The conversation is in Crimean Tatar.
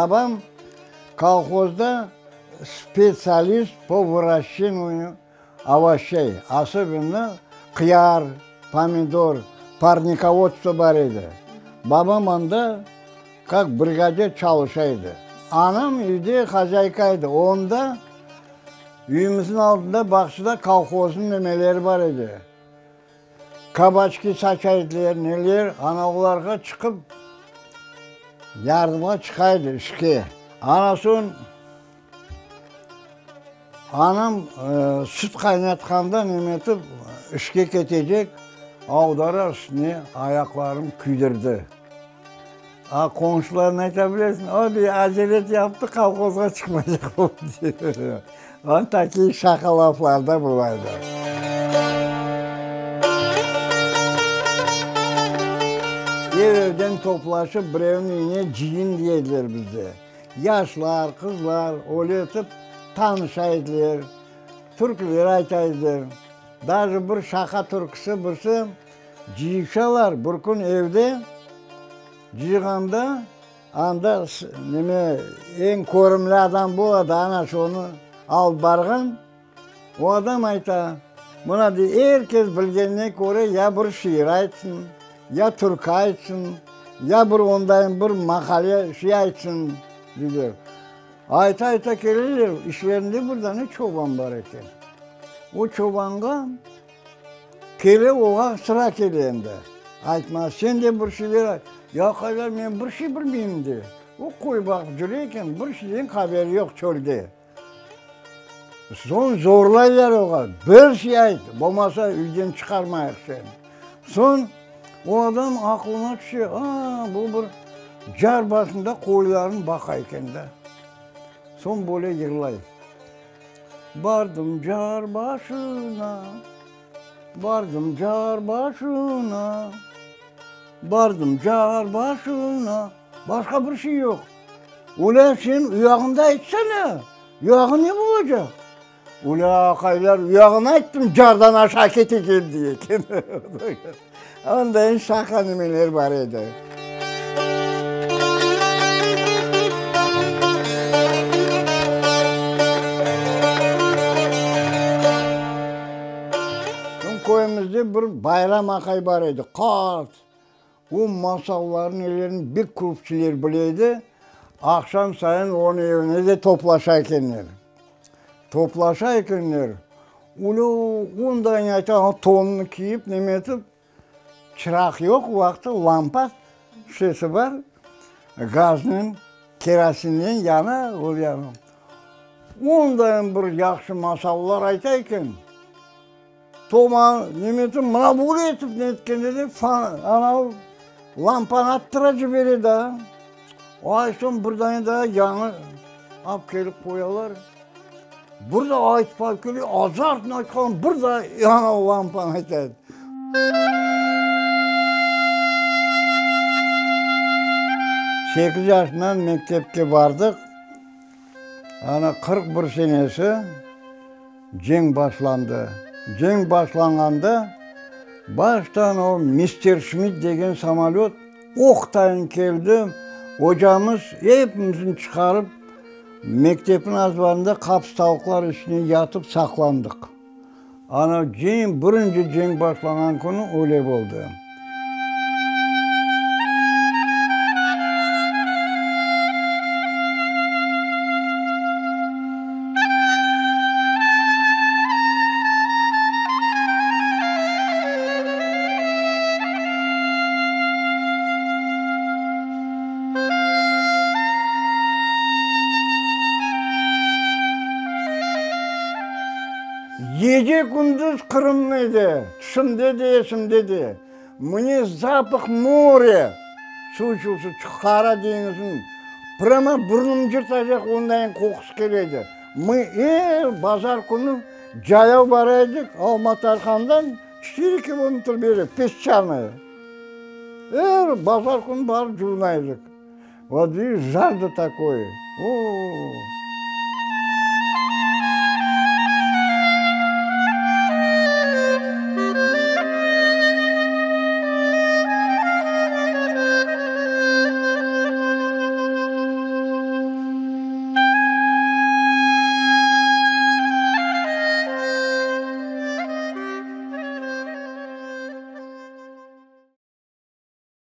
Babam kolhozda spetsialist po vıraşçenıyu ovoşçey, osobenno qıyar, pomidor, parnikovodstvo bar edi. Babam anda kak brigadir çalışa edi. Anam evde hozâyka edi. Onda üyümizniñ aldında bağçada kolhoznıñ nemeleri bar edi. Kabaçki saça ediler, neler, ana olarğa çıqıp yardımğa çıqa edi işke. Ana soñ anam süt qaynatqanda nemetip işke ketecek, avdara üstüne ayaqlarım küydirdi. A qomşularına ayta bilesiñ, o dey, acelet yaptı, kolhozğa çıqmaycaq oldı, dey. O takiy şaqa laflar da bola edi. Ev-evden toplaşıp, birevniñ üyüne cıyın dey ediler bizde. Yaşlar, qızlar öyle etip tanışa ediler, türküler ayta ediler. Daje bir şaqa türküsi birisi Cıyışalar, bir kün evde cıyğanda, anda neme, eñ körümli adam boladı, ana şonı alıp barğan, o adam ayta, mına dey, er kes bilgenine köre ya bir şiir aytsın, ya türkü aytsın, ya bir ondayın bir maqale şey aytsın, deyler. Ayta-ayta keleler, işlerinde bir dane çoban bar eken. O çobanğa. Kele oğa sıra kele endi. Aytma, sen de bir şeyler ayt. Ya qaylar, men bir şey bilmeyim de. O qoy baqıp cüre eken, bir şeyden haberi yoq çölde. Soñ zorlaylar oğa, bir şey ayt, bolmasa üyden çıqarmayıq seni. Soñ o adam aqlına tüşe, a, bu bir car başında qoylarını baqa eken da. Soñ böyle yırlay. Bardım car başına, bardım car başına, bardım car başına. Başqa bir şey yoq. Ulâ, sen uyağında aytsana, uyağı ne olacaq? Ulâ, aqaylar, uyağını ayttım, cardan aşağı ketecem dey eken. Ondayın şaqa nimeler bar edi. Bizim köyümizde bir Bayram aqay bar edi, qart. O masallarnı, nelerni bek köp şeyler bile edi. Aqşam sayın onıñ evine de toplaşa ekenler. Toplaşa ekenler. Ulâ, ondayın ayta, tonunı kiyip, neme etip, çıraq yoq o vaqıtta, lampa şişesi bar, gaznen, kerosinnen yana, o yana. Ondayın bir yahşı masallar ayta eken. Toma neme etip, mına böyle etip netkende de, anavı lampanı attıra cibere da. Ay, soñ bir dane daa yañı alıp kelip qoyalar. Bir daa aytıp alıp kele, azartnen aytqan, bir daa anavı lampanı ayta. Sekiz yaşından mektepke bardıq. Ana 41 senesi Cenk başlandı. Cenk başlanğanda, baştan o Misterşmitt degen samolöt oqtayın keldi, ocamız epimizni çıqarıp, mektepniñ azbarında qapıstalıqlar içine yatıp saqlandıq. Ana cenk, birinci cenk başlanğan künü öyle boldı. Gece-kündüz Qırımnı edi, tüşümde de, esimde de. Mne zapah morya çuvçuvsı, Qara deñizniñ, prâma burnum cırtacaq ondayın qoqusı kele edi. Mı er bazar künü cayav bara edik Alma-Tarhandan çetiri kilometr beri, Pesçanaya. Er bazar künü barıp cuvuna edik. Vot, i жажда такое, o-o-o!